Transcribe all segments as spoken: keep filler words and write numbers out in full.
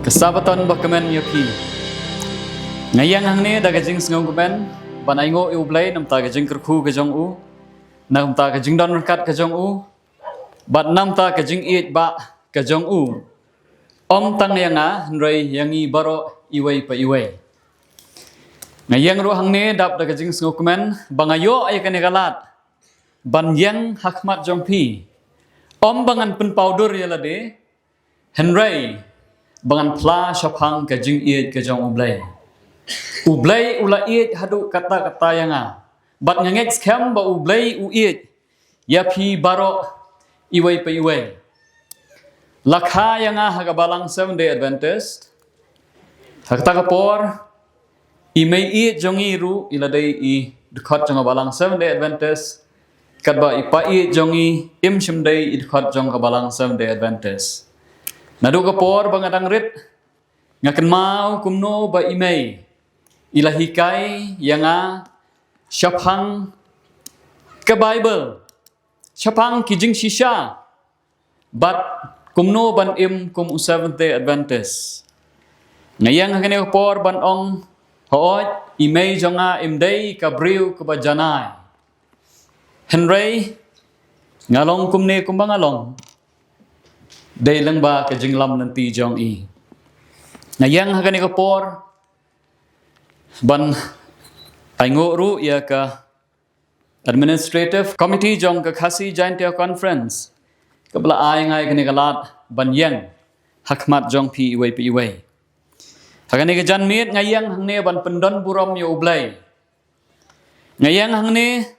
Sabaton bakmen ïa phi. Nga ïeng hangne da ka jingsngewkmen ban ainguh ïa U Blei namar ka jingkyrkhu ka jong u, namar ka jingdon ryngkat ka jong u, bad namar ka jingïeit ba ka jong u, ym tang ïa nga hynrei ïa ngi baroh iwei pa iwei. Nga ïeng ruh hangne dap da ka jingsngewkmen ba nga ïoh ïa kane ka lad ban ïeng ha khmat jong phi, ym ba ngan pynpaw dur ïa lade, hynrei ba ngan phla shaphang ka jingïeit ka jong U Blei. U Blei u la ïeit haduh katta katta ïa nga, bad nga ngeit skhem ba U Blei u ïeit ïa phi baroh iwei pa iwei. La kha ïa nga ha ka balang Seventh Day Adventist. Ha kata ka por, i mei ïeit jong i ruh i la dei i dkhot jong ka balang Seventh Day Adventist, katba i pa ïeit jong i im shym dei i dkhot jong ka balang Seventh Day Adventist. Naduh ka por ba nga dang rit, nga kynmaw kumno ba i mei i la hikai ïa nga shaphang ka Baibl, shaphang ki jingshisha, bad kumno ban im kum u Seventh Day Adventist. Nga ïeng ha kane ka por ban ong, hooid, i mei jong nga im dei ka briew kaba janai, hynrei nga long kumne kumba nga long dei lyngba ka jinglam lynti jong i. Nga ïeng ha kane ka por ban ainguh ruh ïa ka Administrative Committee jong ka Khasi Jaintia Conference, kaba la ai ïa nga ïa kane ka lad ban ïeng ha khmat jong phi iwei pa iwei. Ha kane ka janmiet nga ïeng hangne ban pyndon burom ïa U Blei. Nga ïeng hangne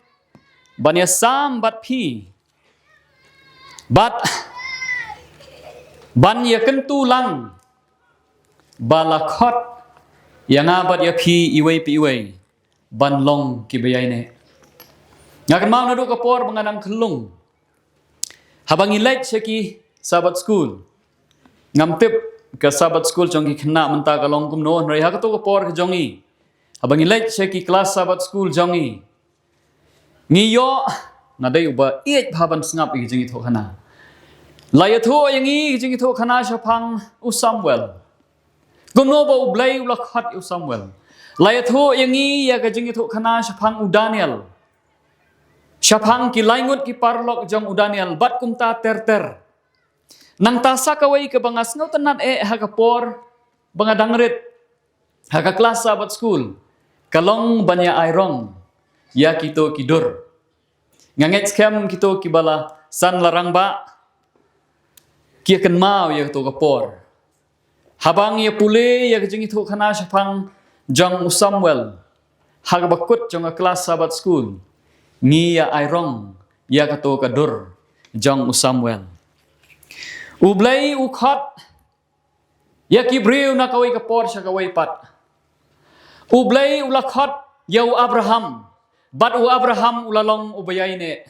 ban ïasam bad phi, bad ban ïakyntu lang ba la khot ïa nga bad ïa phi iwei pa iwei ban long kiba ïaineh. Nga kynmaw naduh ka por ba nga dang khyllung, haba ngi leit sha ki Sabbath School. Ngam tip ka Sabbath School jong ki khynnah mynta ka long kumno, hynrei ha kato ka por ka jong ngi, haba ngi leit sha ki klas Sabbath School jong ngi, ngi ïoh, nga dei uba ïeit bha ban sngap ïa ki jingïathuhkhana. La ïathuh ïa ngi ki jingïathuhkhana shaphang u Samuel, kumno ba U Blei u la khot ïa u Samuel. La ïathuh ïa ngi ïa ka jingïathuhkhana shaphang u Daniel, shaphang ki lai ngut ki paralok jong u Daniel, bad kumta ter ter. Nangta sa kawei kaba nga sngewtynnad eh ha ka por ba nga dang rit ha ka klas Sabbath School, ka long ban ïa ai rong ïa kito ki dur. Nga ngeit skhem kito kiba la san la rangbah ki ïa kynmaw ïa kato ka por, haba ngi ïa pule ïa ka jingïathuhkhana shaphang jong u Samuel ha kaba kut jong ka klas Sabbath School, ngi ïa ai rong ïa kato ka dur jong u Samuel. U Blei u khot ïa ki briew na kawei ka por sha kawei pat. U Blei u la khot ïa u Abraham, bad u Abraham u la long uba ïaineh.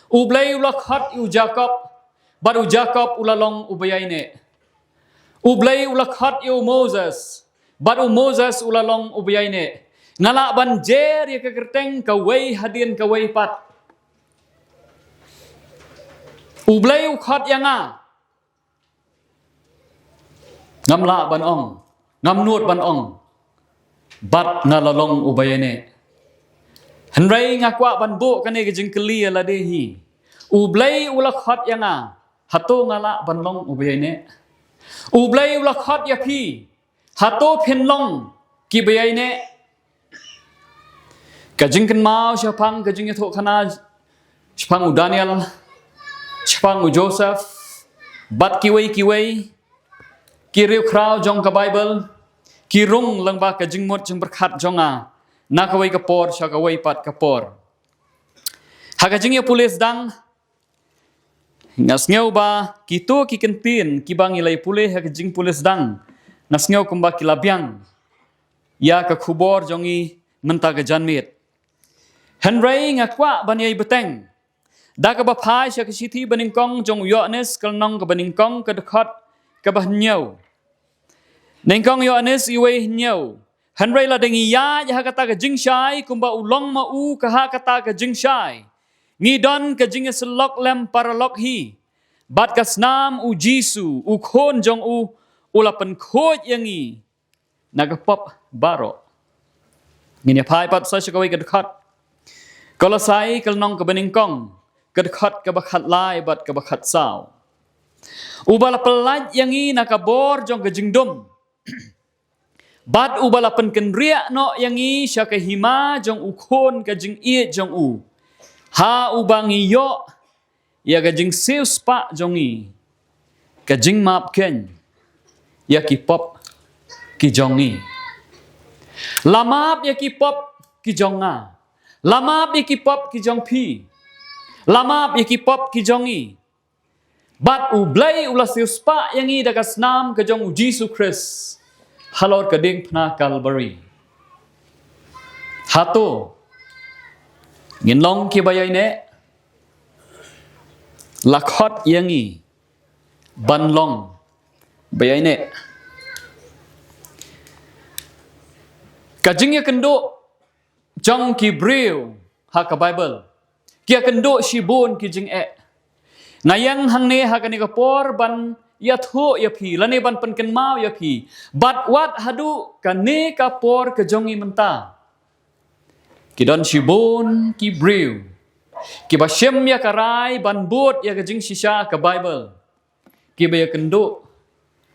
U Blei u la khot ïa u Jakob, bad u Jakob u la long uba ïaineh. U Blei u la khot ïa u Moses, bad u Moses u la long uba ïaineh. Nga lah ban jer ïa ka kyrteng kawei hadien kawei pat. U Blei u khot ïa nga, ngam lah ban ong, ngam nud ban ong, bad nga la long uba ïaineh. Hynrei nga kwah ban buh kane ka jingkylli ïa lade hi. U Blei u la khot ïa nga, hato nga lah ban long uba ïaineh? U Blei u la khot ïa phi, hato phin long kiba ïaineh? Ka jingkynmaw shaphang ka jingïathuhkhana shaphang u Daniel, shaphang u Joseph, bad kiwei kiwei ki riewkhraw jong ka Baibl, ki rung lyngba ka jingmut jingpyrkhat jong nga na kawei ka por sha kawei pat ka por. Ha ka jingïapule sdang, nga sngew ba kito ki kyntien kiba ngi la ïapule ha ka jingpule sdang, nga sngew kumba ki la biang ïa ka khubor jong ngi mynta ka janmiet. Hynrei nga kwah ban ïai bteng da kaba phai sha ka shithi banyngkong jong u Ïoannis, ka lynnong kaba nyngkong, ka dkhot kaba hynñiew. Nyngkong Ïoannis uwei hynñiew. Hynrei lada ngi ïaid ha kata ka jingshai kumba u long ma u ka ha kata ka jingshai, ngi don ka jingïasyllok lem paralok hi bad ka snam u Jisu, u Khun jong u, u la pynkhuid ïa ngi na ka pop baroh. Ngin ïa phai pat sa sha kawei ka dkhot. Kolosai ka lynnong kaba nyngkong, ka dkhot kaba khatlai bad kaba khatsaw. Uba la pyllait ïa ngi na ka bor jong ka jingdum, bad uba la pynkynriah noh ïa ngi sha ka hima jong u Khun ka jingïeit jong u, ha uba ngi ïoh ïa ka jingsiewspah jong ngi, ka jingmap keiñ ïa ki pop ki jong ngi. La map ïa ki pop ki jong nga. La map ïa ki pop ki jong phi. La map ïa ki pop ki jong ngi. Bad U Blei u la siewspah ïa ngi da ka snam ka jong U Jisu Khrist halor ka diengphna Kalbari. Hato ngin long kiba ïaineh? La khot ïa ngi ban long ba ïaineh. Ka jingïakynduh jong ki briew ha ka Baibl, ki ïakynduh shibun ki jingeh. Nga ïeng hangne ha kane ka por ban ïathuh ïa phi, lane ban pynkynmaw ïa phi. Bad wat haduh kane ka por ka jong ngi mynta, ki don shibun ki briew kiba shim ïa ka rai ban bud ïa ka jingshisha ka Baibl, kiba ïakynduh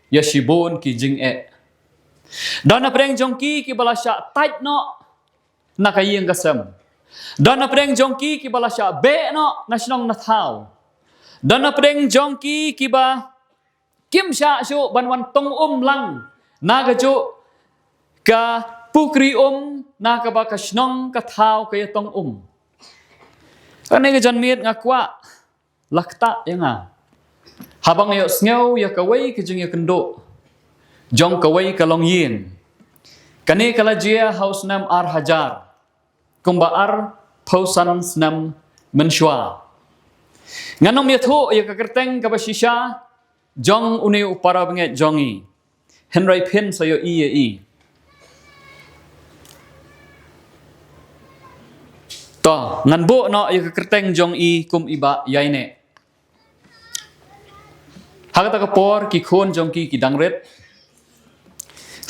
ïa shibun ki jingeh. Don na pdeng jong ki kiba la shah tait noh na ka ïing ka sem. Don na pdeng jong ki kiba la shah beh noh na shnong na thaw. Don na pdeng jong ki kiba kim shah shuh ban wan tong um lang na kajuh ka pukri um na kaba ka shnong ka thaw ka ïatong um. Kane ka janmiet nga kwah la ktah ïa nga haba nga ïohsngew ïa kawei ka jingïakynduh jong kawei ka longïing. Kane ka la jia ha u snem ar hajar, kumba arphew san snem mynshuwa. Ngan ym ïathuh ïa ka kyrteng kaba shisha jong une u para bangeit jong ngi, hynrei phin sa ïohi ïa i. To, ngan buh noh ïa ka kyrteng jong i kum i Bah Ïaineh. Ha kata ka por ki khun jong ki ki dang rit,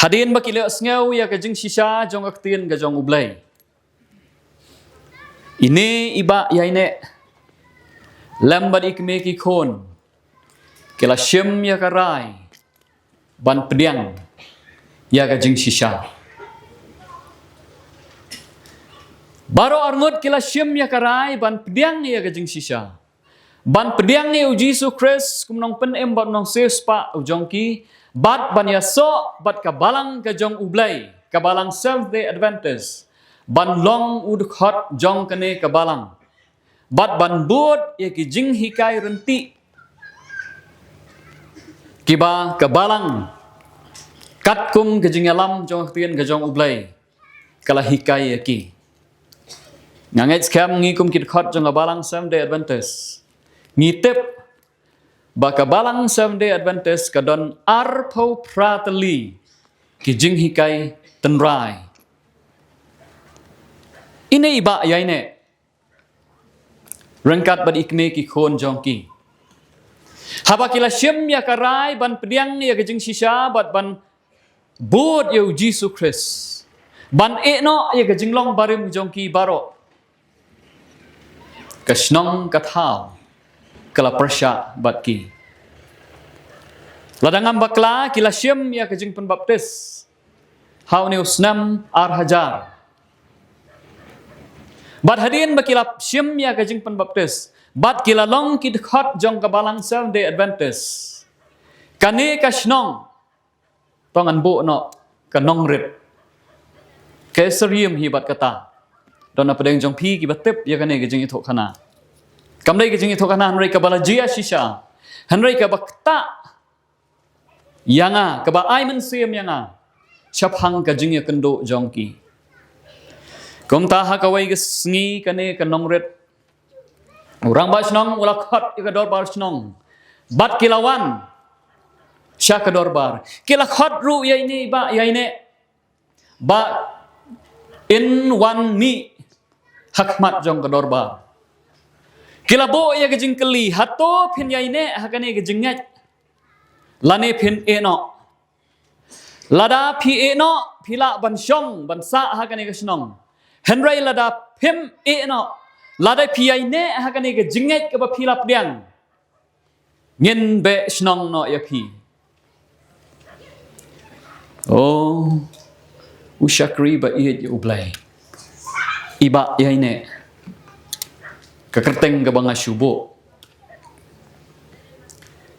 hadien ba ki la ïohsngew ïa ka jingshisha jong ka ktien ka jong U Blei. Ine i Bah Ïaineh lem bad i kmie ki khun ki la shim ïa ka rai ban pdiang ïa ka jingshisha. Baroh arngut ki la shim ïa ka rai ban pdiang ïa ka jingshisha, ban pdiang ïa U Jisu Khrist kum u nongpynim bad u nongsiewspah u jong ki, bad ban ïasoh bad ka balang ka jong U Blei, ka balang Seventh Day Adventist, ban long u dkhot jong kane ka balang, bad ban bud ïa ki jinghikai ryntih kiba ka balang, katkum ka jingïalam jong ka ktien ka jong U Blei, ka la hikai ïa ki. Nga ngeit skhem ngi kum ki dkhot jong ka balang Seventh Day Adventist ngi tip ba ka balang Seventh Day Adventist ka don arphew phra tylli ki jinghikai tynrai. Ine i Bah Ïaineh ryngkat bad i kmie ki khun jong ki, haba ki la shim ïa ka rai ban pdiang ïa ka jingshisha bad ban bud ïa U Jisu Khrist, ban ïehnoh ïa ka jinglong barim jong ki baroh, ka shnong ka thaw ka la pyrshah bad ki. Lada ngam bakla ki la shim ïa ka jingpynbaptis ha une u snem ar hajar. Bad hadien ba ki la shim ïa ka jingpynbaptis bad ki la long ki dkhot jong ka balang Seventh Day Adventist, kane ka shnong, to ngan buh noh ka nongrit, ka syriem hi bad kata. Don na pdeng jong phi kiba tip ïa kane ka jingïathuhkhana. Kam dei ka jingïathuhkhana hynrei kaba la jia shisha, hynrei kaba ktah ïa nga, kaba ai mynsiem ïa nga shaphang ka jingïakynduh jong ki. Kumta ha kawei ka sngi kane ka nongrit, u rangbah shnong u la khot ïa ka dorbar shnong bad ki la wan sha ka dorbar. Ki la khot ruh ïa ine i Bah Ïaineh ba in wan mih ha khmat jong ka dorbar. Ki la buh ïa ka jingkylli, hato phin ïaineh ha kane ka jingngeit, lane phin ïehnoh? Lada phi ïeh noh, phi lah ban shong, ban sah ha kane ka shnong. Hynrei lada phim ïeh noh, lada phi ïaineh ha kane ka jingngeit kaba phi la pdiang, ngin beh shnong noh ïa phi. Oh, u shakri ba ïeit ïa U Blei. Iba ïaineh. Ka kyrteng kaba nga shu buh.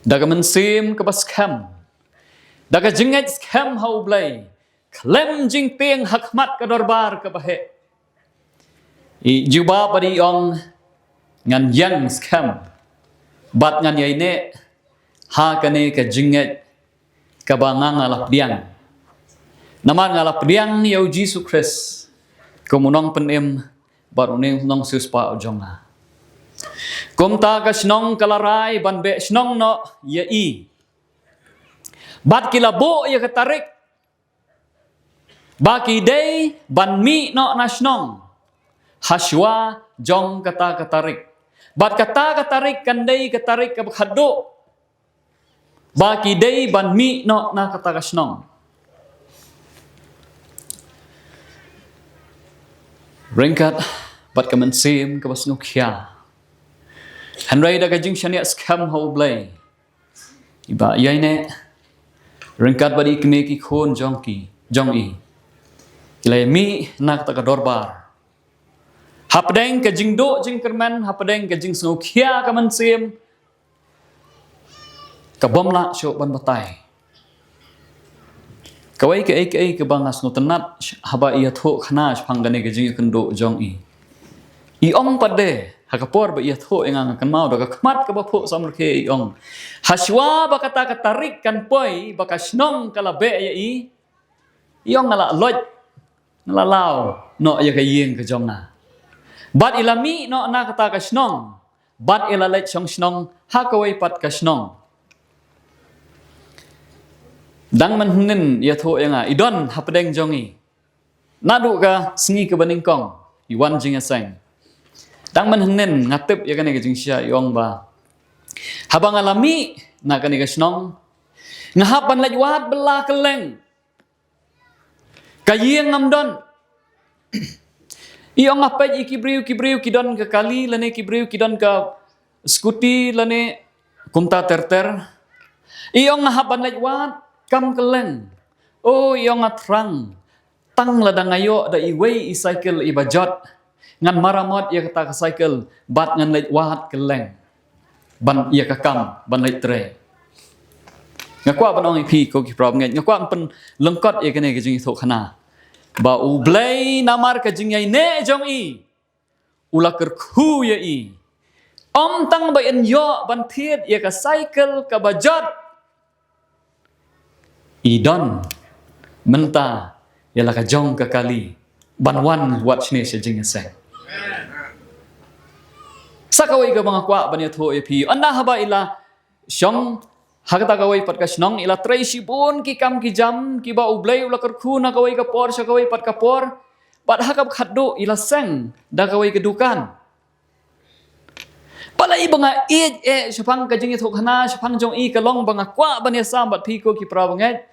Da ka mynsiem kaba skhem. Da ka jingngeit skhem ha U Blei. Khlem jingtieng ha khmat ka dorbar kaba heh. I jubab bad i ong, ngan ïeng skhem. Bad ngan ïaineh ha kane ka jingngeit kaba nga nga la pdiang. Namar nga la pdiang ïa U Jisu Khrist kum u nongpynim bad u nongsiewspah u jong nga. Kumta ka shnong ka la rai ban beh shnong noh ïa i. Bad ki la buh ïa ka tarik ba ki dei ban mih noh na shnong hashwa jong kata ka tarik. Bad kata ka tarik kan dei ka tarik kaba khadduh ba ki dei ban mih noh na kata ka shnong. Ryngkat bad ka mynsiem kaba sngewkhia. Hynrei da ka jingshaniah skhem ha U Blei, iba ïaineh ryngkat bad i kmie ki khun jong ki, jong i, ki la ïa mih na kata ka dorbar. Hapdeng ka jingduh jingkyrmen, hapdeng ka jingsngewkhia ka mynsiem, ka bym lah shuh ban batai. Kawei kaei kaei kaba nga sngewtynnat haba i ïathuh khana shaphang kane ka jingïakynduh jong i. I ong pat de, ha ka por ba i ïathuh ïa nga, nga kynmaw da ka khmat kaba phuh samrkhie, i ong, hashwa ba kata ka tarik kan poi ba ka shnong ka la beh ïa i, i ong, nga la loit, nga la law noh ïa ka ïing ka jong nga. Bad i la mih noh na kata ka shnong. Bad i la leit shong shnong ha kawei pat ka shnong. Dang mynhynnin i ïathuh ïa nga, i don hapdeng jong i. Naduh ka sngi kaba nyngkong i wan jingïaseng. Dang mynhynnin nga tip ïa kane ka jingshisha, i ong ba, haba nga la mih na kane ka shnong, nga hap ban leit wad bylla kylleng. Ka ïing ngam don. I ong, nga peit ïa ki briew, ki briew ki don ka kali lane ki briew ki don ka scooty lane kumta ter ter. I ong, nga hap ban leit wad kam kylleng. Oh, i ong, nga thrang tang lada nga ïoh da iwei i cycle iba jot, ngan maramot ïa kata ka cycle bad ngan leit wad kylleng ban ïa ka kam ban leit trei. Nga kwah ban ong ïa phi ko ki para bangeit, nga kwah ban pynlyngkot ïa kane ka jingïathuh khana ba U Blei namar ka jingïaineh jong i u la kyrkhu ïa i. Ym tang ba in ïoh ban thied ïa ka cycle kaba jot, i don mynta ïa la ka jong ka kali ban wan wad shane sha jingïaseng. Sa kawei kaba nga kwah ban ïathuh ïa phi, ynda haba i la shong ha kata kawei pat ka shnong, i la trei shibun ki kam ki jam kiba U Blei u la kyrkhu na kawei ka por sha kawei pat ka por. Bad ha kaba khadduh i la seng da kawei ka dukan. Balei ba nga ïeit eh shaphang ka jingïathuh khana shaphang jong i, ka long ba nga kwah ban ïasam bad phi ko ki para bangeit,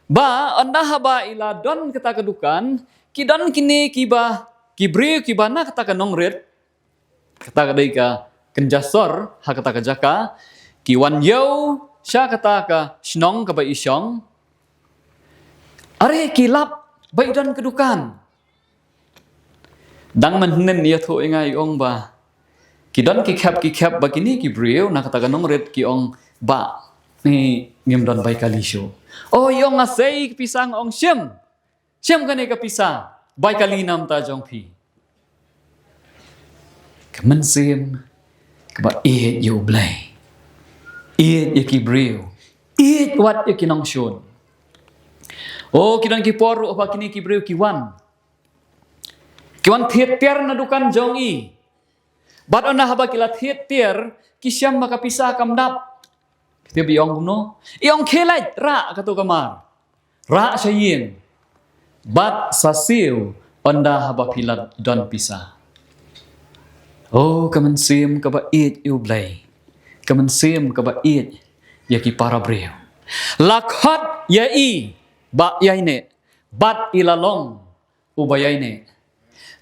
ba ynda haba i la don kata ka dukan, ki don kine kiba, ki briew kiba na kata ka nongrit, kata ka dei ka kynja sor ha kata ka jaka, ki wan ïew sha kata ka shnong kaba i shong. Are ki lap ba i don ka dukan. Dang mynhynnin i ïathuh ïa nga, i ong ba ki don ki khep ki khep ba kine ki briew na kata ka nongrit ki ong, "Bah, ni ngim don bai kali shuh." Oh, i ong, "Nga sei ka pisa." Nga ong, "Shim, shim kane ka pisa, bai kali na bynta jong phi." Ka mynsiem kaba ïeit ïa U Blei, ïeit ïa ki briew, ïeit wat ïa ki nongshun. Oh, ki don ki por ruh ba kine ki briew ki wan, ki wan thied tiar na dukan jong i. Bad ynda haba ki la thied tiar, ki shem ba ka pisa kam dap. Kata ba i ong kumno? I ong, "Khie leit, rah kato ka mar, rah sha ïing bad sa siew ynda haba phi la don pisa." Oh, ka mynsiem kaba ïeit ïa U Blei, ka mynsiem kaba ïeit ïa ki para briew. La khot ïa i ba ïaineh, bad i la long uba ïaineh.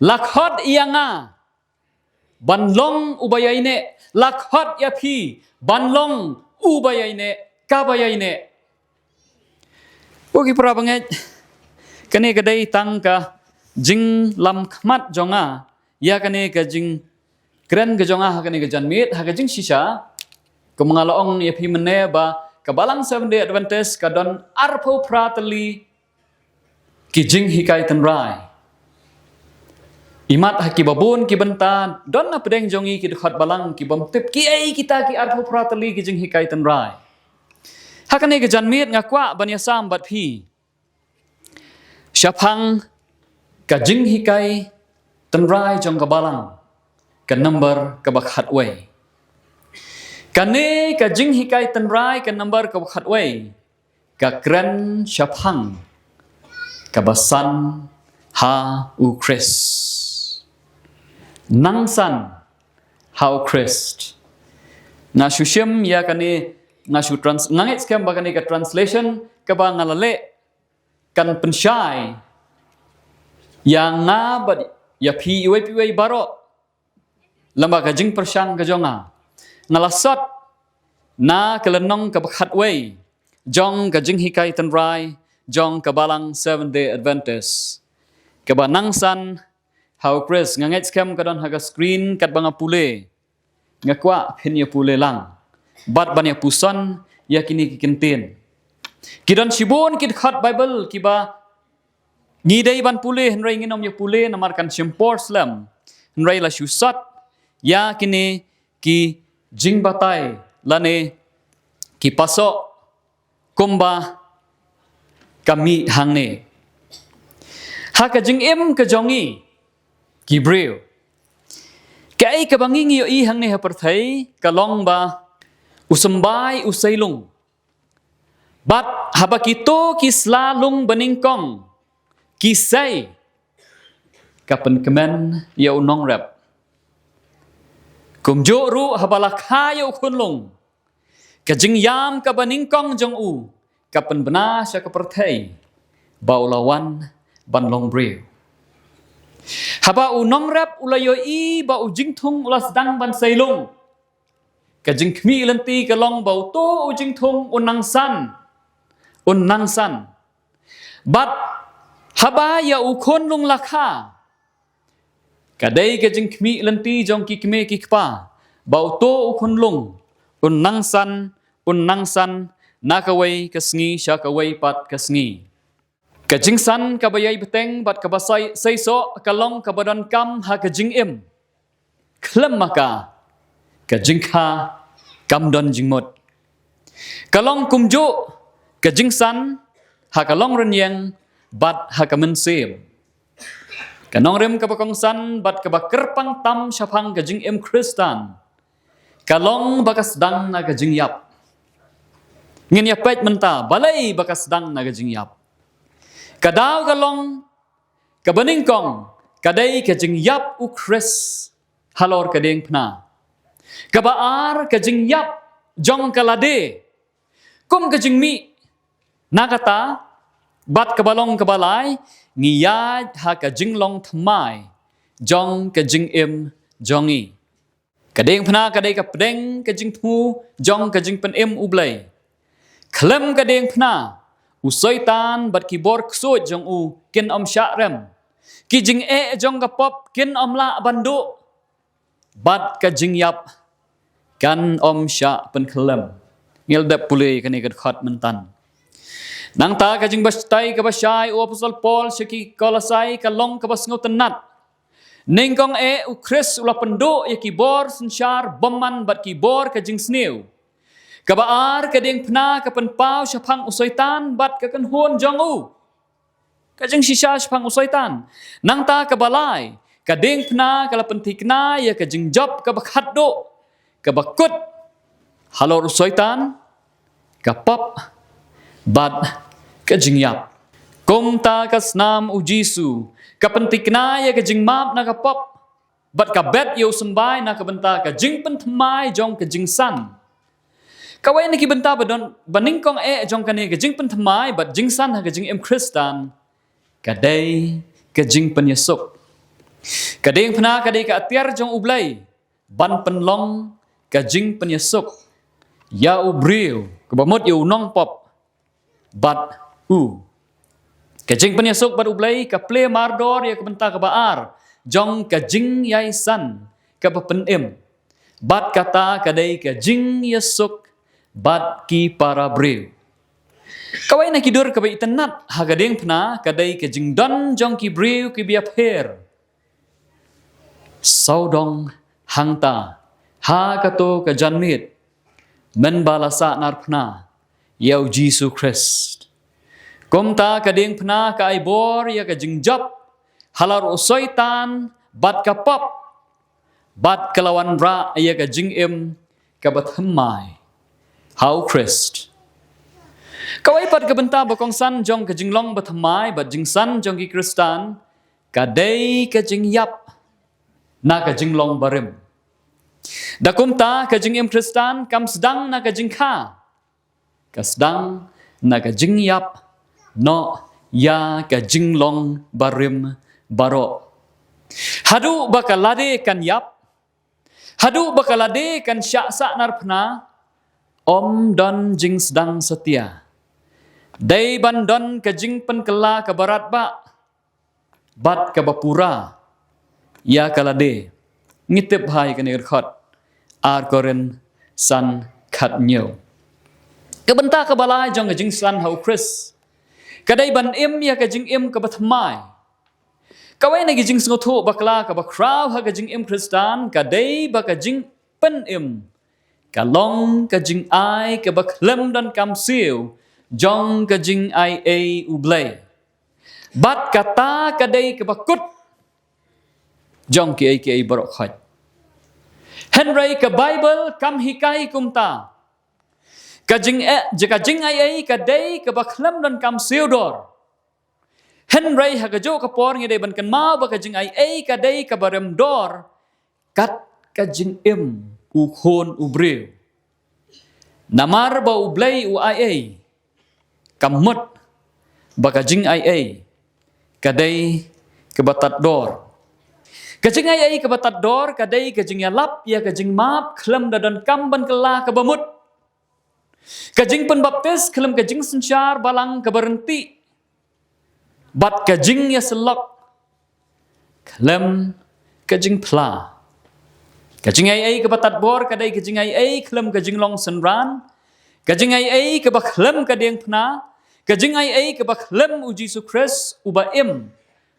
La khot ïa nga ban long uba ïaineh, la khot ïa phi ban long uba ïaineh, kaba ïaineh. Ko ki para bangeit, kane ka dei tang ka jinglam khmat jong nga ïa kane ka jingkren ka jong nga ha kane ka janmiet, ha ka jingshisha. Kum nga la ong ïa phi mynne ba ka Balang Seventh Day Adventist ka don arphew phra tylli ki jinghikai tynrai. Imat ha ki babun ki bynta don na pdeng jong ngi ki dkhot balang ki bym tip ki ei kita ki arphew phra tylli ki jinghikai tynrai. Ha kane ka janmiet nga kwah ban ïasam bad phi shaphang ka jinghikai tynrai jong ka balang, ka number kaba khatwei. Kane ka jinghikai tynrai ka number kaba khatwei ka kren shaphang kaba san ha u Khrist. Nang san ha u Khrist. Nga shu shim ïa kane, nga shu trans-, nga ngeit skhem ba kane ka translation kaba nga la leh kan pynshai ïa nga bad ïa phi iwei pa iwei baroh. Lem bad ka jingpyrshang ka jong nga, nga la sot na ka lynnong kaba khatwei jong ka jinghikai tynrai jong ka Balang Seventh Day Adventist, kaba nang san ha u Khrist. Nga ngeit skhem ka don ha ka screen katba nga pule. Nga kwah phin ïa pule lang bad ban ïa puson ïa kine ki kyntien. Ki don shibun ki dkhot Baibl kiba ngi dei ban pule, hynrei ngin ym ïa pule namar kan shim por slem. Hynrei la shu sot ïa kine ki jingbatai lane ki pasoh kumba ka mih hangne. Ha ka jingim ka jong ngi ki briew, kaei kaba ngi ïohi hangne ha pyrthei ka long ba u symbai u sei lung. Bad haba kito ki sla lung banyngkong ki sei, ka pynkmen ïa u nongrep. Kumjuh ruh haba la kha ïa u khunlung, ka jingïam kaba nyngkong jong u ka pynbna sha ka pyrthei ba u la wan ban long briew. Haba u nongrep u la ïohi ba u jingthung u la sdang ban sei lung, ka jingkhmih lynti ka long ba uto u jingthung un nang san, un nang san. Bad haba ïa u khunlung la kha, ka dei ka jingkhmih lynti jong ki kmie ki kpa ba uto u khunlung un nang san, un nang san na kawei ka sngi sha kawei pat ka sngi. Ka jingsan kaba ïai bteng bad kaba sei, seisoh ka long kaba donkam ha ka jingim. Khlem ma ka, ka jingkha kam don jingmut. Ka long kumjuh ka jingsan ha ka longrynïeng bad ha ka mynsiem. Ka nongrim kaba kongsan bad kaba kyrpang tam shaphang ka jingim Khristan ka long ba ka sdang na ka jingïap. Ngin ïa peit mynta balei ba ka sdang na ka jingïap. Ka daw ka long kaba nyngkong, ka dei ka jingïap u Khrist halor ka diengphna. Kaba ar, ka jingïap jong ka lade kum ka jingmih na kata, bad kaba long kaba lai, ngi ïaid ha ka jinglong thymmai jong ka jingim jong ngi. Ka diengphna ka dei ka pdeng ka jingthmu jong ka jingpynim U Blei. Khlem ka diengphna, u Soitan bad ki bor ksuid jong u kin ym shah rem. Ki jingeh jong ka pop kin ym lah ban duh. Bad ka jingïap kan ym shah pynkhyllem. Ngi la dep pule kane ka dkhot mynta. Nangta ka jingbatai kaba shai u Apostol Paul sha ki Kolosai ka long kaba sngewtynnat. Nyngkong eh u Khrist u la pynduh ïa ki bor synshar bymman bad ki bor ka jingsniew. Kaba ar, ka diengphna ka pynpaw shaphang u Soitan bad ka kynhun jong u. Ka jingshisha shaphang u Soitan. Nangta kaba lai, ka diengphna ka la pynthikna ïa ka jingjop kaba khatduh, kaba kut halor u Soitan, ka pop bad ka jingïap. Kumta ka snam u Jisu ka pynthikna ïa ka jingmap na ka pop bad ka bet ïa u symbai na ka bynta ka jingpynthymmai jong ka jingsan. Kawei na ki bynta ba don, ba nyngkong eh jong kane ka jingpynthymmai bad jingsan ha ka jingim Khristan, ka dei ka jingpynïasuk. Ka diengphna ka dei ka atiar jong U Blei ban pynlong ka jingpynïasuk ïa u briew, kaba mut ïa u nongpop bad u. Ka jingpynïasuk bad U Blei ka plie mardor ïa ka bynta kaba ar jong ka jingïasan kaba pynim. Bad kata ka dei ka jingïasuk bad ki para briew. Kawei na ki dur kaba itynnad ha ka diengphna ka dei ka jingdon jong ki briew kiba ïapher sawdong hangta ha kato ka janmiet mynba la sahnarphna ïa u Jisu Khrist. Kumta ka diengphna ka ai bor ïa ka jingjop halor u Soitan bad ka pop, bad ka la wanrah ïa ka jingim kaba thymmai ha u Khrist. Kawei pat ka bynta ba kongsan jong ka jinglong bathymmai bad jingsan jong ki Khristan ka dei ka jingïap na ka jinglong barim. Da kumta ka jingim Khristan kam sdang na ka jingkha, ka sdang na ka jingïap noh ïa ka jinglong barim baroh. Haduh ba ka lade kan ïap, haduh ba ka lade kan shah sahnarphna, ym don jingsdang satia. Dei ban don ka jingpynkylla kaba radbah bad kaba pura ïa ka lade. Ngi tip bha ïa kane ka dkhot, Ar Korinth san khathynñiew. Ka bynta kaba lai jong ka jingsan ha u Khrist ka dei ban im ïa ka jingim kaba thymmai. Kawei na ki jingsngewthuh bakla kaba khraw ha ka jingim Khristan ka dei ba ka jingpynim ka long ka jingai kaba khlem donkam siew jong ka jingaiei U Blei. Bad kata ka dei kaba kut jong kiei kiei baroh khoit. Hynrei ka Baibl kam hikai kumta. Ka jing, eh, ka jingaiei ka dei kaba khlem donkam siew dor. Hynrei ha kajuh ka por ngi dei ban kynmaw ba ka jingaiei ka dei kaba rem dor kat ka jingim u khun u briew. Namar ba U Blei u aiei, ka mut ba ka jingaiei ka dei kaba tad dor. Ka jingaiei kaba tad dor ka dei ka jingïalap ïa ka jingmap khlem da donkam ban kylla kaba mut. Ka jingpynbaptis khlem ka jingsynshar balang kaba ryntih. Bad ka jingïasyllok khlem ka jingphla. Ka jingaiei kaba tad bor ka dei ka jingaiei khlem ka jinglong synran. Ka jingaiei kaba khlem ka diengphna. Ka jingaiei kaba khlem u Jisu Khrist uba im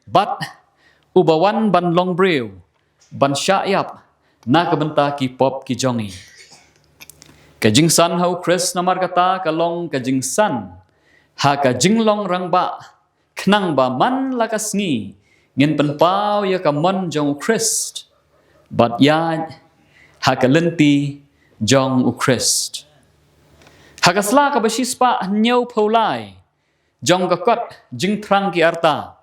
bad uba wan ban long briew, ban shah ïap na ka bynta ki pop ki jong ngi. Ka jingsan ha u Khrist namar kata ka long ka jingsan ha ka jinglong rangbah, khnang ba man la ka sngi ngin pynpaw ïa ka mon jong u Khrist bad ïaid ha ka lynti jong u Khrist. Ha ka sla kaba shispah hynñiewphew lai jong ka kot Jingthrang ki Arta,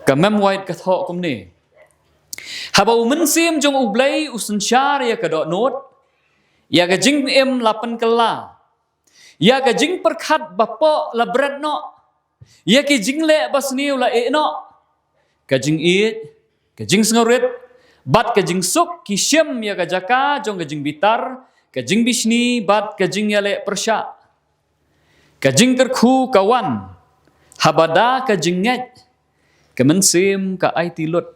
ka Mem White ka thoh kumne: Haba u Mynsiem jong U Blei u synshar ïa ka dohnud, ïa ka jingim la pynkylla, ïa ka jingpyrkhat bapoh la bret noh, ïa ki jingleh basniew la ïeh noh, ka jingïeit, ka jingsngewrit bad ka jingsuk ki shim ïa ka jaka jong ka jingbitar, ka jingbishni bad ka jingïaleh pyrshah. Ka jingkyrkhu ka wan haba da ka jingngeit ka mynsiem ka aiti lut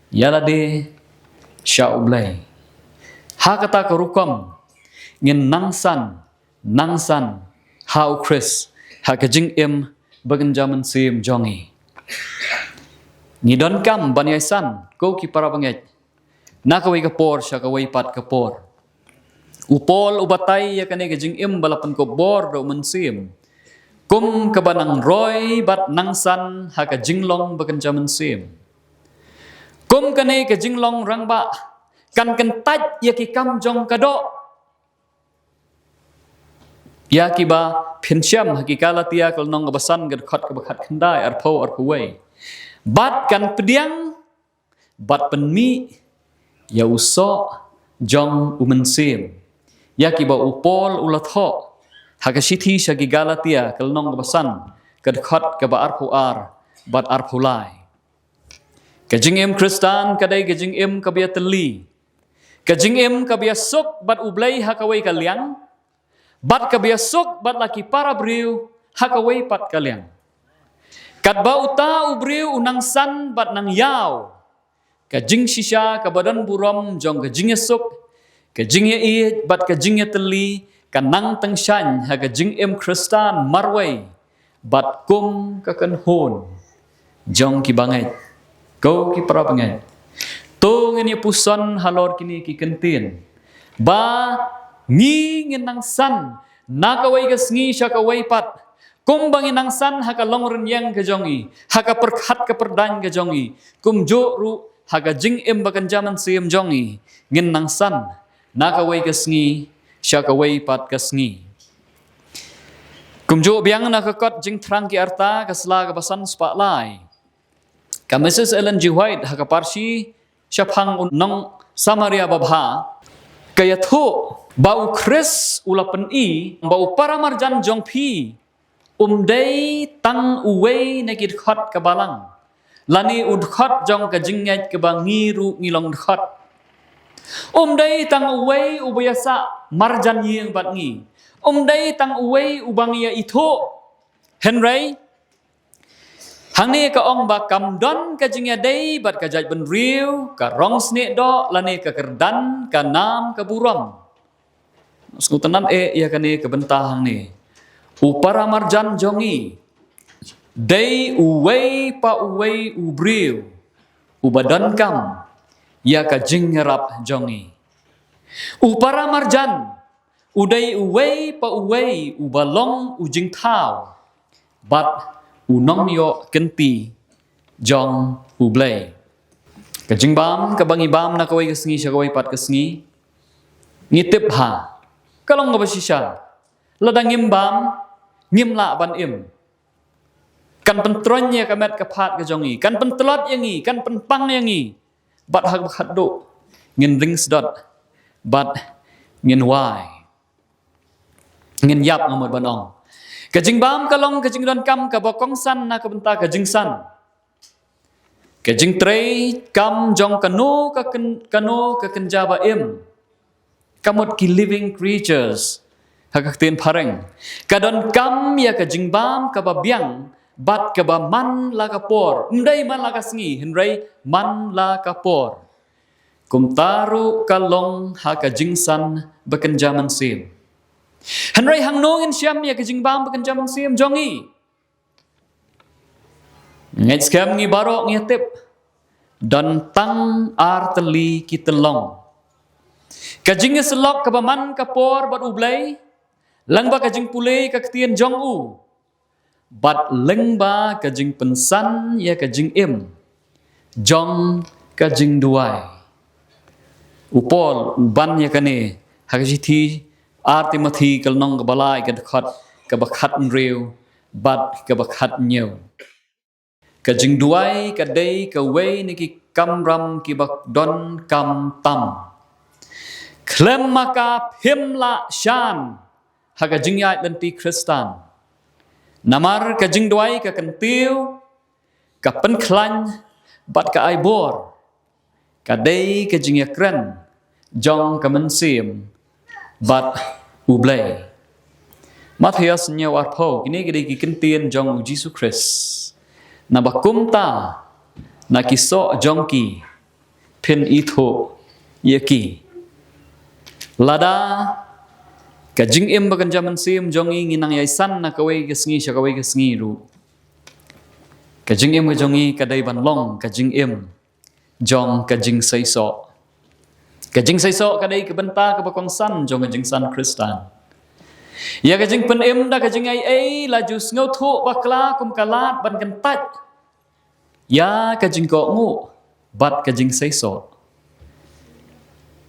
ïa lade sha U Blei. Ha kata ka rukom ngin nang san, nang san ha u Khrist ha ka jingim bakynja mynsiem jong ngi. Ngi donkam ban ïai san ko ki para bangeit na kawei ka por sha kawei pat ka por. U Paul u batai ïa kane ka jingim ba la pynkup bor da u Mynsiem kum kaba nang roi bad nang san ha ka jinglong bakynja mynsiem. Kum kane ka jinglong rangbah kan kyntait ïa ki kam jong ka doh. Ïa kiba phin shem ha ki Galatia ka lynnong kaba san ka dkhot kaba khatkhyndai, arphew, arphew wei. Bad kan pdiang bad pynmih ïa u soh jong u Mynsiem ïa kiba u Paul u la thoh ha ka shithi sha ki Galatia ka lynnong kaba san, ka dkhot kaba arphew ar bad arphew lai. Ka jingim Khristan ka dei ka jingim kaba ïatylli, ka jingim kaba ïasuk bad U Blei ha kawei ka liang, bad kaba ïasuk bad la ki para briew ha kawei pat ka liang. Katba uta u briew u nang san bad nang ïaw, ka jingshisha kaba don burom jong ka jingïasuk, ka jingïaieit bad ka jingïatylli ka nang tyngshaiñ ha ka jingim Khristan marwei bad kum ka kynhun jong kiba ngeit. Ko ki para bangeit, to ngin ïa puson halor kine ki kyntien ba ngi ngin nang san na kawei ka sngi sha kawei pat, kumba ngi nang san ha ka longrynïeng ka jong ngi, ha ka pyrkhat ka pyrdaiñ ka jong ngi, kumjuh ruh ha ka jingim ba kynja mynsiem jong ngi, ngin nang san na kawei ka sngi sha kawei pat ka sngi. Kumjuh biang na ka kot Jingthrang ki Arta ka sla kaba san spah lai, ka Mrs Ellen G White ha ka parshi shaphang u nong Samaria babha, ka ïathuh ba u Khrist u la pyni ba u para marjan jong phi um dei tang uwei na ki dkhot ka balang, lane u dkhot jong ka jingngeit kaba ngi ruh ngi long dkhot. Um dei tang uwei uba ïasah marjan ïing bad ngi. Um dei tang uwei uba ngi ïa ithuh. Hynrei hangne ka ong ba kam don ka jingïadei bad ka jaitbynriew, ka rong snieh doh lane ka kyrdan, ka nam ka burom. Sngewtynnat eh ïa kane ka bynta hangne. U para marjan jong ngi dei uwei pa uwei u briew uba donkam ïa ka jingïarap jong ngi. U para marjan u dei uwei pa uwei uba long u jingthaw bad u nongïoh kynti jong U Blei. Ka jingbam kaba ngi bam na kawei ka sngi sha kawei pat ka sngi, ngi tip ha ka long kaba shisha. Lada ngim bam, ngim lah ban im. Kan pyntroiñ ïa ka met ka phad ka jong ngi, kan pyntlot ïa ngi, kan pynpang ïa ngi. Bad ha kaba khatduh ngin ring sdot bad ngin wai, ngin ïap, nga mut ban ong. Ka jingbam ka long ka jingdonkam kaba kongsan na ka bynta ka jingsan. Ka jingtrei kam jong kano ka kyn-, kano ka kynja ba im, ka mut ki living creatures ha ka ktien phareng, ka donkam ïa ka jingbam kaba biang bad kaba man la ka por. Ym dei man la ka sngi, hynrei man la ka por. Kumta ruh ka long ha ka jingsan ba kynja mynsiem. Hynrei hangno ngin shem ïa ka jingbam ba kynja mynsiem jong ngi? Ngeit skhem ngi baroh ngi tip, don tang ar tylli ki tyllong. Ka jingïasyllok kaba man ka por bad U Blei, lyngba ka jingpule ka ktien jong u, bad lyngba ka jingpynsan ïa ka jingim jong ka jingduwai. U Paul u ban ïa kane ha ka shithi ar Timothi ka lynnong kaba lai, ka dkhot kaba khathynriew bad kaba khathynñiew. Ka jingduwai ka dei kawei na ki kamram kiba donkam tam. Khlem ma ka phim lah shan ha ka jingïaid lynti Khristan. Namar ka jingduwai ka kyntiew, ka pynkhlaiñ bad ka ai bor. Ka dei ka jingïakren jong ka mynsiem bad U Blei. Mathaios hynñiew arphew, kine ki dei ki kyntien jong U Jisu Khrist. Naba kumta na ki soh jong ki phin ithuh ïa ki. Lada ka jingim ba kynja mynsiem jong ngi ngi nang ïai san na kawei ka sngi sha kawei ka sngi ruh, ka jingim ka jong ngi ka dei ban long ka jingim jong ka jingseisoh. Ka jingseisoh ka dei ka bynta kaba kongsan jong ka jingsan Khristan. Ïa ka jingpynim da ka jingaiei la ju sngewthuh bakla kum ka lad ban kyntait ïa ka jingkohnguh bad ka jingseisoh.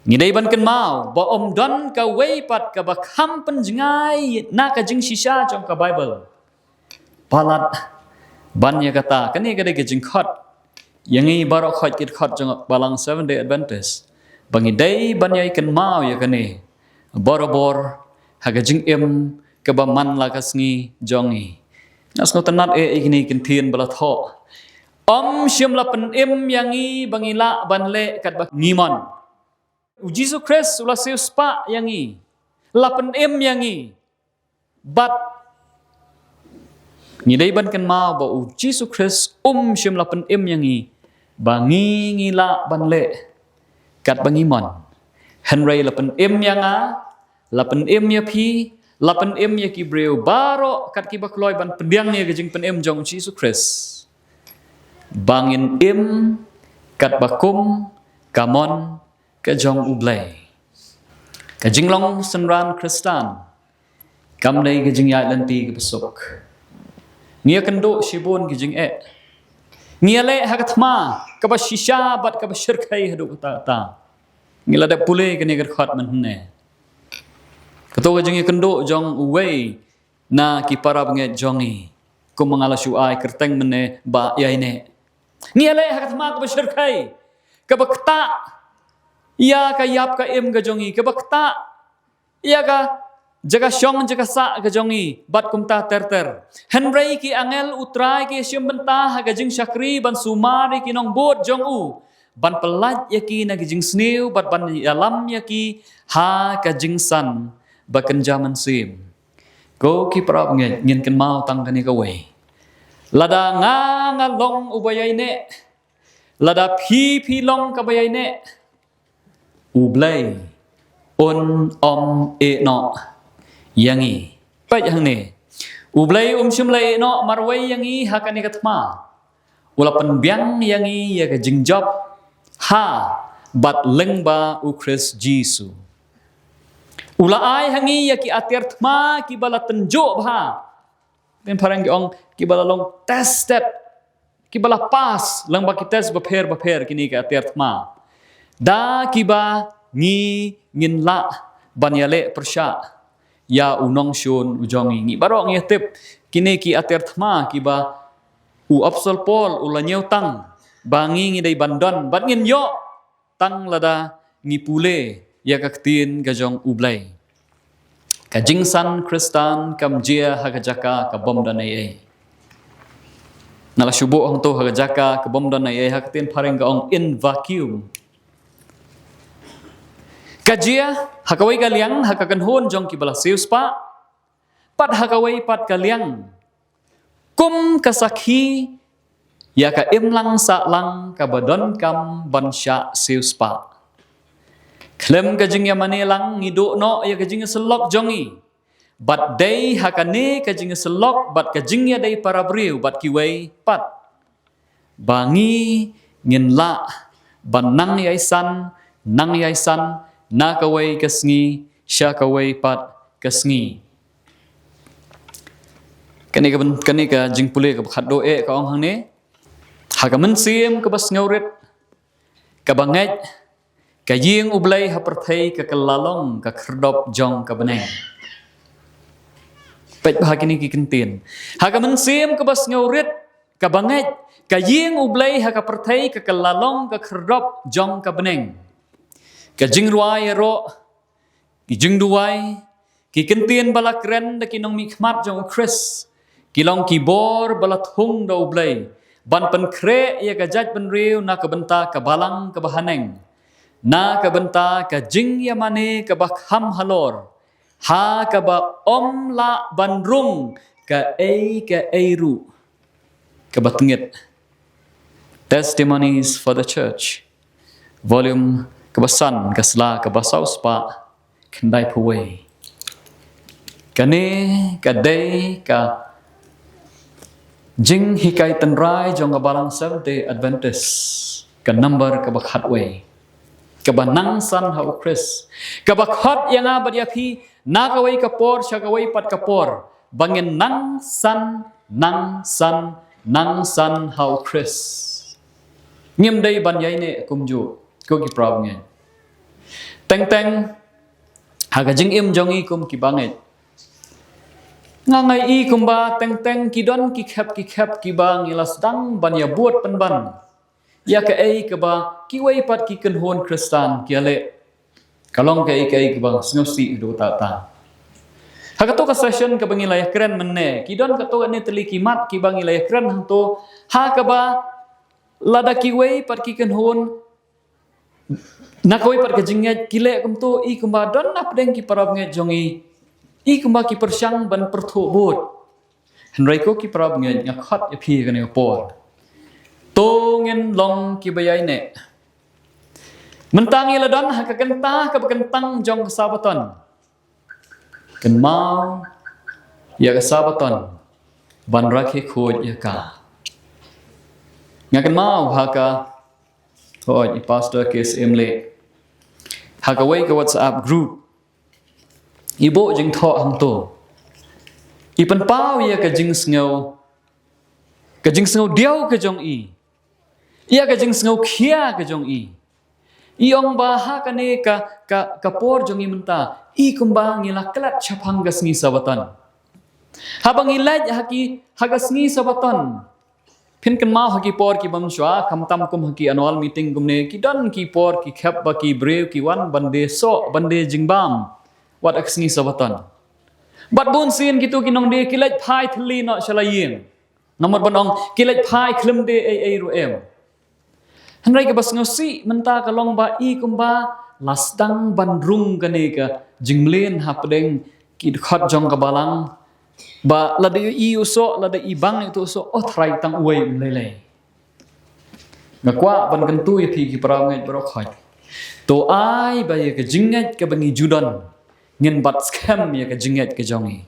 Ngi dei ban kynmaw ba ym don kawei pat kaba kham pynjngai na ka jingshisha jong ka Baibl. Palat ban ïa kata, kane ka dei ka jingkhot ïa ngi baroh khoit ki dkhot jong balang Seventh Day Adventist, ba ngi dei ban ïai kynmaw ïa kane. Borabor ha ka jingim kaba man la ka sngi jong ngi. Nga sngewtynnat eh ïa kine ki ktien ba la thoh. Ym shym la pynim ïa ngi ba ngi lah ban leh katba ngi mon. U Jisu Khrist u la siewspah ïa ngi, la pynim ïa ngi. Bad ngi dei ban kynmaw ba u Jisu Khrist um shym la pynim ïa ngi ba ngi ngi lah ban leh katba ngi mon. Hynrei la pynim ïa nga, la pynim ïa phi, la pynim ïa ki briew baroh kat kiba kloi ban pdiang ïa ka jingpynim jong u Jisu Khrist, ba ngin im katba kum ka mon ka jong U Blei. Ka jinglong synran Khristan kam dei ka jingïaid lynti kaba suk. Ngi ïakynduh shibun ki jingeh. Ngi ïaleh ha ka thma kaba shisha bad kaba shyrkhei haduh katta katta. Ngi la dep pule kane ka dkhot mynhynne. Kato ka jingïakynduh jong uwei na ki para bangeit jong ngi, kumba nga la shu ai kyrteng mynne, Bah Ïaineh. Ngi ïaleh ha ka thma kaba shyrkhei, kaba ktah ïa ka ïap ka im ka jong ngi, kaba ktah ïa ka jaka shong jaka sah ka jong ngi bad kumta ter ter. Hynrei ki angel U Trai ki shim bynta ha ka jingshakri ban sumar ïa ki nongbud jong u, ban pyllait ïa ki na ki jingsniew bad ban ïalam ïa ki ha ka jingsan ba kynja mynsiem. Ko ki para bangeit, ngin kynmaw tang kane kawei. Lada nga nga long uba ïaineh, lada phi phi long kaba ïaineh, U Blei un ym ïehnoh ïa ngi. Peit hangne. U Blei um shym la ïehnoh marwei ïa ngi ha kane ka thma. U la pynbiang ïa ngi ïa ka jingjop ha bad lyngba U Khrist Jisu. U la ai ha ngi ïa ki atiar thma kiba la tynjuh bha. Ktien phareng ki ong kiba la long tested, kiba la pass lyngba ki test bapher bapher kine ki atiar thma. Da kiba ngi ngin lah ban ïaleh pyrshah ïa u nongshun u jong ngi. Ngi baroh ngi tip kine ki atiar thma kiba u Apostol Paul u la ñiewtang ba ngi ngi dei ban don, bad ngin ïoh tang lada ngi pule ïa ka ktien ka jong U Blei. Ka jingsan Khristan kam jia ha ka jaka ka bym don ei ei. Nga la shu buh hangto ha ka jaka ka bym don ei ei, ha ka ktien phareng ka ong in vacuum. Ka jia ha kawei ka liang ha ka kynhun jong kiba la siewspah, pat ha kawei pat ka liang kum ka sakhi ïa ka imlang sahlang kaba donkam ban shah siewspah. Khlem ka jingïamane lang ngi duh noh ïa ka jingïasyllok jong ngi. Bad dei ha kane ka jingïasyllok bad ka jingïadei para briew bad kiwei pat, ba ngi ngin lah ban nang ïai san, nang ïai san, na kawei ka sngi sha kawei pat ka sngi. Kane ka byn-, kane ka jingpule kaba khatduh eh ka ong hangne. Ha ka mynsiem kaba sngewrit, kaba ngeit, ka ïing U Blei ha pyrthei ka kylla long ka khyrdop jong ka bneng. Peit bha kine ki ktien. Ha ka mynsiem kaba sngewrit, kaba ngeit, ka ïing U Blei ha ka pyrthei ka kylla long ka khyrdop jong ka bneng. Ka jingrwai ïaroh, ki jingduwai, ki ktien ba la kren da ki nongmihkhmat jong U Khrist, ki long ki bor ba la thung da U Blei ban pynkhreh ïa ka jaitbynriew na ka bynta ka balang kaba haneng, na ka bynta ka jingïamane kaba kham halor, ha kaba ym lah ban rung kaei kaei ruh. Kaba tngit. Testimonies for the Church, volume kaba san, ka sla kaba saw spah khyndai phew wei. Kane ka dei ka jinghikai tynrai jong ka balang Seventh Day Adventist, ka number kaba khatwei, kaba nang san ha U Khrist, kaba khot ïa nga bad ïa phi na kawei ka por sha kawei pat ka por, ba ngin nang san, nang san, nang san ha U Khrist. Ngim dei ban ïaineh kumjuh, ko ki para bangeit. Teng teng ha ka jingim jong ngi kum ki bangeit, nga nga i kumba teng teng ki don ki khep ki khep kiba ngi la sdang ban ïabud pynban ïa kaei kaba kiwei pat ki kynhun Khristan ki ïaleh. Ka long kaei kaei kaba sngewsih haduh katta katta. Ha kato ka session kaba ngi la ïakren mynne, ki don katto katne tylli ki mat kiba ngi la ïakren hangto, ha kaba lada kiwei pat ki kynhun, na kawei pat ka jingngeit ki leh kumto, i kumba don na pdeng ki parabangeit jong ngi, i kumba ki pyrshang ban pyrthuh bud. Hynrei ko ki parabangeit, nga khot ïa phi kane ka por, to ngin long kiba ïaineh. Mynta ngi la don ha ka kynta kaba kyntang jong ka Sabaton. Kynmaw ïa ka Sabaton ban rakhe khuid ïa ka. Nga kynmaw ha ka, hooid, i Pastor K S M leh, ha kawei ka WhatsApp group, i buh jingthoh hangto, i pynpaw ïa ka jingsngew, ka jingsngew diaw ka jong i, ïa ka jingsngew khia ka jong i. I ong ba ha kane ka, ka, ka por jong i mynta, i kumba ngi la klet shaphang ka sngi Sabaton. Haba ngi leit ha ki, ha ka sngi Sabaton, phin kynmaw ha ki por kiba mynshuwa, khamtam kum ha ki annual meeting kumne, ki don ki por ki khep ba ki briew ki wan ban die soh, ban die jingbam, wat ha ka sngi Sabaton. Bad bun sien kito ki nongdie ki leit phai thylli noh sha la ïing. Namar ban ong ki leit phai khlem die ei ei ruh em. Hynrei kaba sngewsih mynta ka long ba i kumba la sdang ban rung kane ka jingmlien hapdeng ki dkhot jong ka balang, ba lada i u soh, lada i bang ïa uto u soh, oh, tharai tang uwei um lei lei. Nga kwah ban kyntu ïa phi ki parabangeit baroh khoit, to ai ba ïa ka jingngeit kaba ngi ju don, ngin bat skhem ïa ka jingngeit ka jong ngi,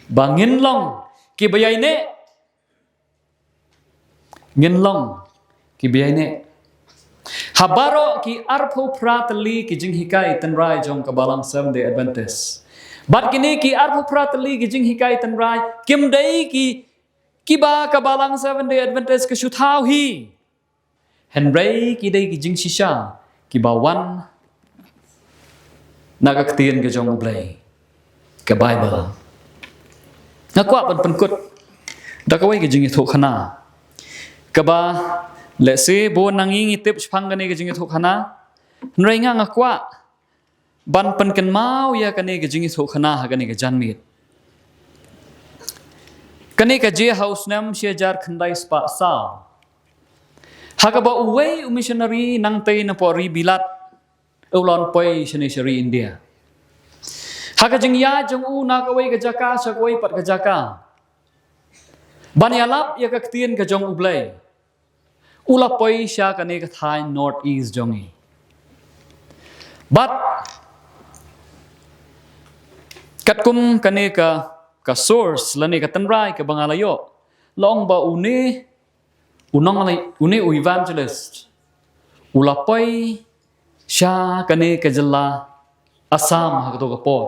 ba ngin long kiba ïaineh. Ngin long kiba ïaineh ha baroh ki arphew phra tylli ki jinghikai tynrai jong ka balang Seventh Day Adventist. Bad kine ki arphew phra tylli ki jinghikai tynrai kim dei ki, kiba ka balang Seventh Day Adventist ka shu thaw hi. Hynrei ki dei ki jingshisha kiba wan na ka ktien ka jong U Blei, ka Baibl. Nga kwah ban pynkut da kawei ka jingïathuhkhana kaba, lehse bun na ngi ngi tip shaphang kane ka jingïathuhkhana, hynrei nga, nga kwah ban pynkynmaw ïa kane ka jingïathuhkhana ha kane ka janmiet. Kane ka jia ha u snem shi hajar khyndai spah saw, ha kaba uwei u missionary nangtei na pdeng ri Bilat u la wan poi shane sha ri India. Ha ka jingïaid jong u na kawei ka jaka sha kawei pat ka jaka ban ïalap ïa ka ktien ka jong U Blei, u la poi sha kane ka thaiñ North East jong ngi. Bad katkum kane ka, ka source lane ka tynrai kaba nga la ïoh, la ong ba une u nong, une u evangelist u la poi sha kane ka jylla Assam ha kato ka por.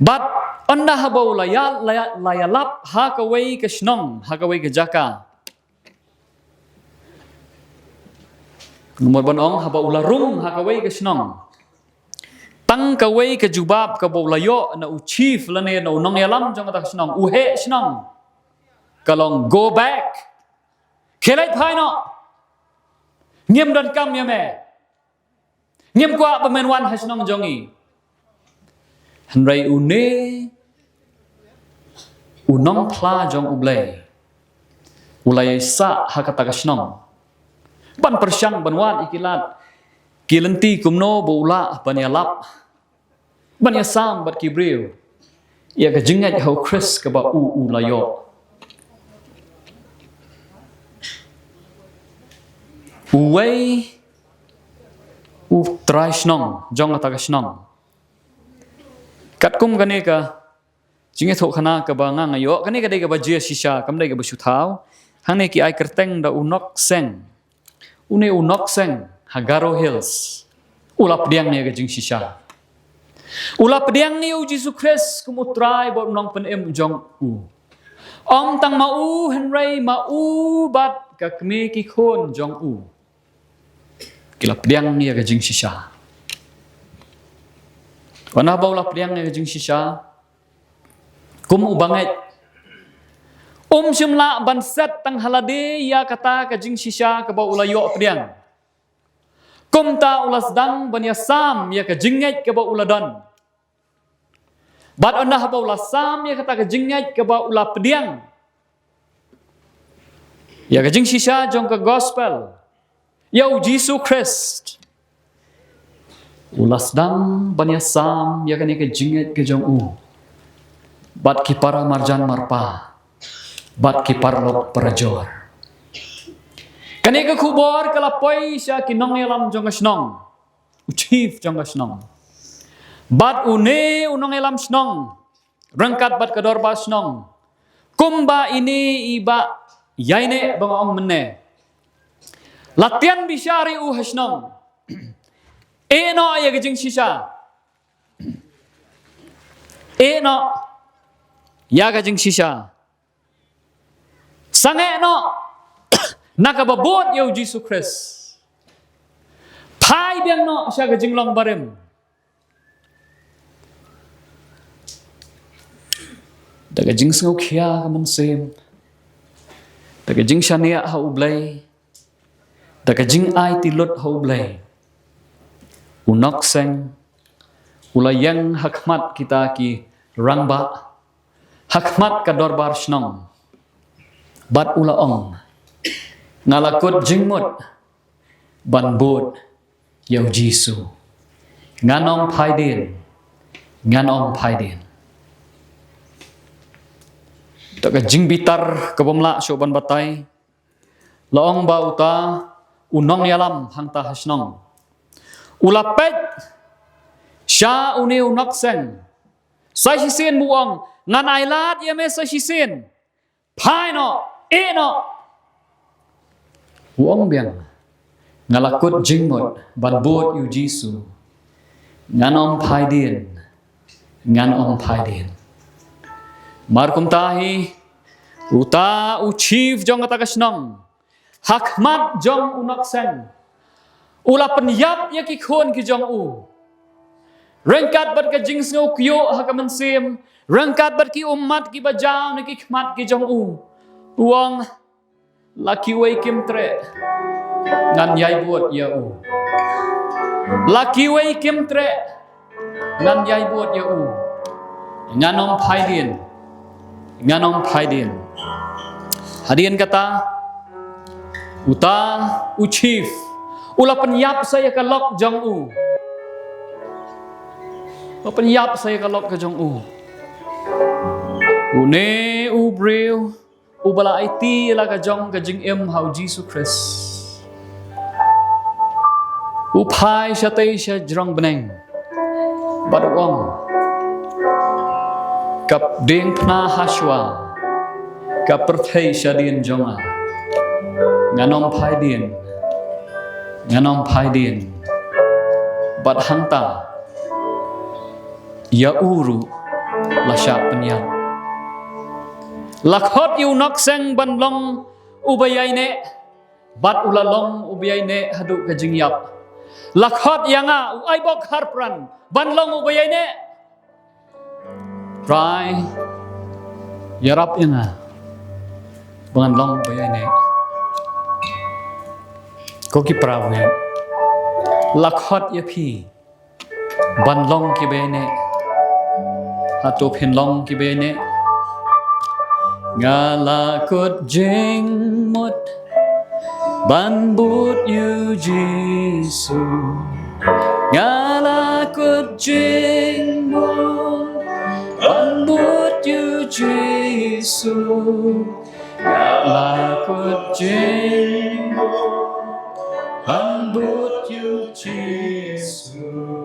Bad ynda haba u la ïa, la ïa, la ïalap ha kawei ka shnong, ha kawei ka jaka, namar ban ong haba u la rung ha kawei ka shnong, tang kawei ka jubab kaba u la ïoh na u chief lane na u nongïalam jong kata ka shnong, u heh shnong, ka long, "Go back. Khie leit phai noh. Ngim donkam ïa me. Ngim kwah ba men wan ha shnong jong ngi." Hynrei une u nongphla jong U Blei u la ïaisah ha kata ka shnong ban pyrshang ban wad ïa ki lad ki lynti kumno ba u lah ban ïalap, ban ïasam bad ki briew ïa ka jingngeit ha U Khrist kaba u, u la ïoh. Uwei u trai shnong jong kata ka shnong, katkum kane ka jingïathuhkhana kaba nga, nga ïoh, kane ka dei kaba jia shisha, kam dei kaba shu thaw. Hangne ki ai kyrteng da u Nok Seng. Une u Nok Seng ha Garo Hills u la pdiang ïa ka jingshisha. U la pdiang ïa U Jisu Khrist kum U Trai bad U Nongpynim jong u. Ym tang ma u hynrei ma u bad ka kmie ki khun jong u ki la pdiang ïa ka jingshisha. Wat haba u la pdiang ïa ka jingshisha kum u bangeit, um shym lah ban set tang ha lade ïa kata ka jingshisha kaba u la ïoh pdiang. Kumta u la sdang ban ïa sam ïa ka jingngeit kaba u la don. Bad ynda haba u la sam ïa kata ka jingngeit kaba u la pdiang ïa ka jingshisha jong ka gospel ïa u Jisu Khrist, u la sdang ban ïa sam ïa kane ka jingngeit ka jong u bad ki para marjan marpa bad ki paralok parajor. Kane ka khubor ka la poi sha ki nongïalam jong ka shnong, u chief jong ka shnong, bad une u nongïalam shnong ryngkat bad ka dorbar shnong, kumba ine i Bah Ïaineh ba nga ong mynne, la tian bishar ïa u ha shnong. Ïehnoh ïa ka jingshisha. Ïehnoh ïa ka jingshisha. Sangeh noh na kaba bud ïa u Jisu Khrist. Phai biang noh sha ka jinglong barim. Da ka jingsngewkhia ka mynsiem, da ka jingshaniah ha U Blei, da ka jingaiti lut ha U Blei, u Nokseng u la ïeng ha khmat kita ki rangbah, ha khmat ka dorbar shnong, bad u la ong, nga la kut jingmut ban bud ïa u Jisu. Ngan ym phai dien, ngan ym phai dien. Da ka jingbitar ka bym lah shuh ban batai, la ong ba uta u nongïalam hangta ha shnong u la peit sha une u Nokseng. Sa shisien u ong, ngan ailad ïa me sa shisien. Phai noh, ïehnoh. U ong biang, nga la kut jingmut ban bud ïa u Jisu. Ngan ym phai dien, ngan ym phai dien. Mar kumta hi, uta u chief jong kata ka shnong, ha khmat jong u Nokseng, u la pynïap ïa ki khun ki jong u. Ryngkat bad ka jingsngewkyiuh ha ka mynsiem, ryngkat bad ki ummat kiba jaw na ki khmat ki jong u, u ong, la kiwei kim treh, ngan ïai bud ïa u. La kiwei kim treh, ngan ïai bud ïa u. Ngan ym phai dien, ngan ym phai dien. Hadien kata, uta u chief u la pynïap sa ïa ka lok jong u. U la pynïap sa ïa ka lok ka jong u. Une u briew uba la aiti ïa la ka jong ka jingim ha u Jisu Khrist, u phai shatei sha jrong bneng bad u ong, ka diengphna ha shuwa ka pyrthei shadien jong nga. Ngan ym phai dien, ngan ym phai dien. Bad hangta ïa u ruh la shah pynïap. La khot ïa u Nokseng ban long uba ïaineh, bad u la long uba ïaineh haduh ka jingïap. La khot ïa nga u Aibok Kharpran ban long uba ïaineh. Trai, ïarap ïa nga ba ngan long uba ïaineh. Ko ki para bangeit, la khot ïa phi ban long kiba ïaineh. Hato phin long kiba ïaineh? Nga la kut jingmut ban bud ïa u Jisu. Nga la kut jingmut ban bud ïa u Jisu. Nga la kut jingmut ban bud ïa u Jisu.